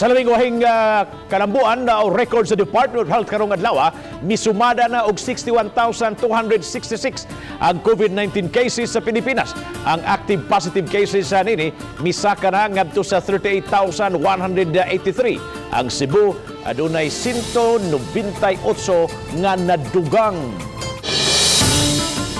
Sa labing wahing kalambuan na o record sa Department of Health karong adlaw, misumada na og 61,266 ang COVID-19 cases sa Pilipinas. Ang active positive cases sa nini misaka na ngadto sa 38,183. Ang Cebu adunay 198 nga nadugang.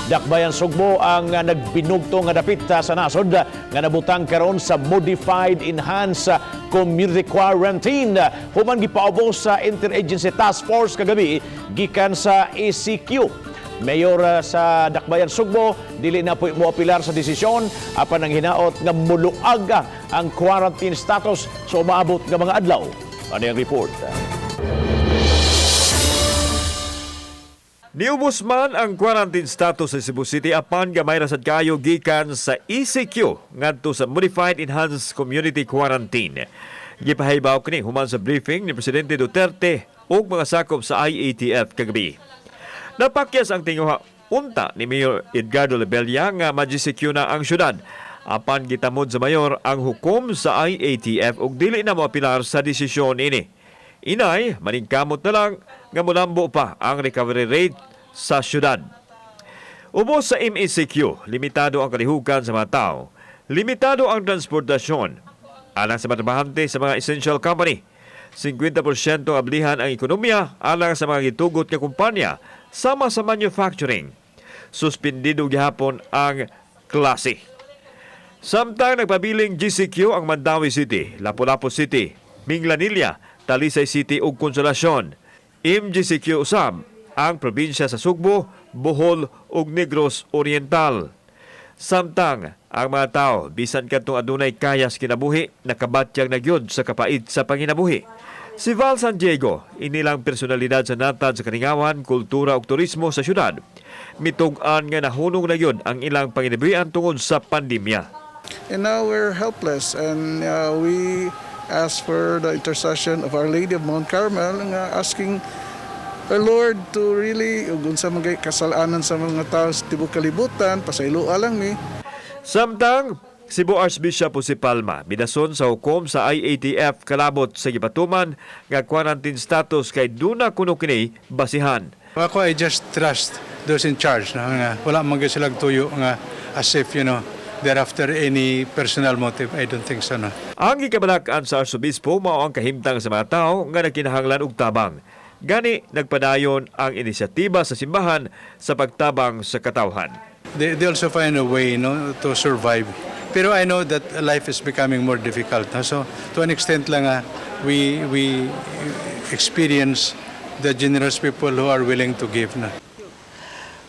Dakbayan Sugbo ang nagbinugto nga dapit sa nasod nga nabutang karon sa Modified Enhanced Community Quarantine human gipaubos sa Interagency Task Force kagabi gikan sa ECQ. Mayor sa Dakbayan Sugbo dili na po moapilar sa desisyon apan ang hinaot nga muluag ang quarantine status sa umaabot nga mga adlaw. Ano ang report? Niubos man ang quarantine status sa Cebu City, apan gamay ra sad kayo gikan sa ECQ ngadto sa Modified Enhanced Community Quarantine. Gipahibaw kini human sa briefing ni Presidente Duterte ug mga sakop sa IATF kagabi. Napakyas ang tinguha unta ni Mayor Edgardo Labella nga ma-GCQ na ang syudad. Apan gitamod sa mayor ang hukom sa IATF ug dili na moapilar sa desisyon ini. Inay, maningkamot na lang nga mulambo pa ang recovery rate sa syudad. Ubos sa MECQ, limitado ang kalihukan sa mga tao. Limitado ang transportasyon. Alang sa mga trabahante sa mga essential company. 50% ablihan ang ekonomiya alang sa mga gitugot nga kumpanya sama sa manufacturing. Suspindido gihapon ang klase. Samtang nagpabiling GCQ ang Mandaue City, Lapu-Lapu City, Minglanilla, Talisay City ug Consolacion. MGCQ usab ang probinsya sa Sugbo, Bohol ug Negros Oriental. Samtang ang mga tao bisan kadtong adunay kaya sa kinabuhi, nakabatyag na gyud sa kapait sa panginabuhi. Si Val San Diego, inilang personalidad sa natad sa kalingawan, kultura ug turismo sa syudad. Mitug-an nga nahunong na gyud ang ilang panginabuhian tungod sa pandemya. And now we're helpless and we ask for the intercession of Our Lady of Mount Carmel nga asking our Lord to really ug unsa man kay kasalanan sa mga tao sa tibok kalibutan, pasayloa lang mi. Samtang, Cebu Archbishop Jose Palma midason sa hukom sa IATF kalabot sa gipatuman nga quarantine status kay duna kuno kini basihan. Ako, I just trust those in charge, no, nga wala man gyud silang tuyo nga as if they're after any personal motive. I don't think so, no. Ang gikabalak-an sa Arsobispo mao ang kahimtang sa mga tao nga nagkinahanglan og tabang. Gani nagpadayon ang inisyatiba sa simbahan sa pagtabang sa katawhan. They also find a way, no, to survive. Pero I know that life is becoming more difficult, no? So to an extent lang, we experience the generous people who are willing to give, no.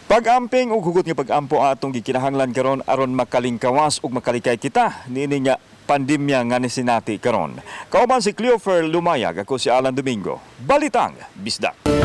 Pag-amping ug hugot nga pag-ampo atong gikinahanglan karon aron makalingkawas ug makalikay kita niini nga pandemya nga nisinati karon. Kauban si Cleofer Lumayag, ako si Alan Domingo. Balitang Bisdak.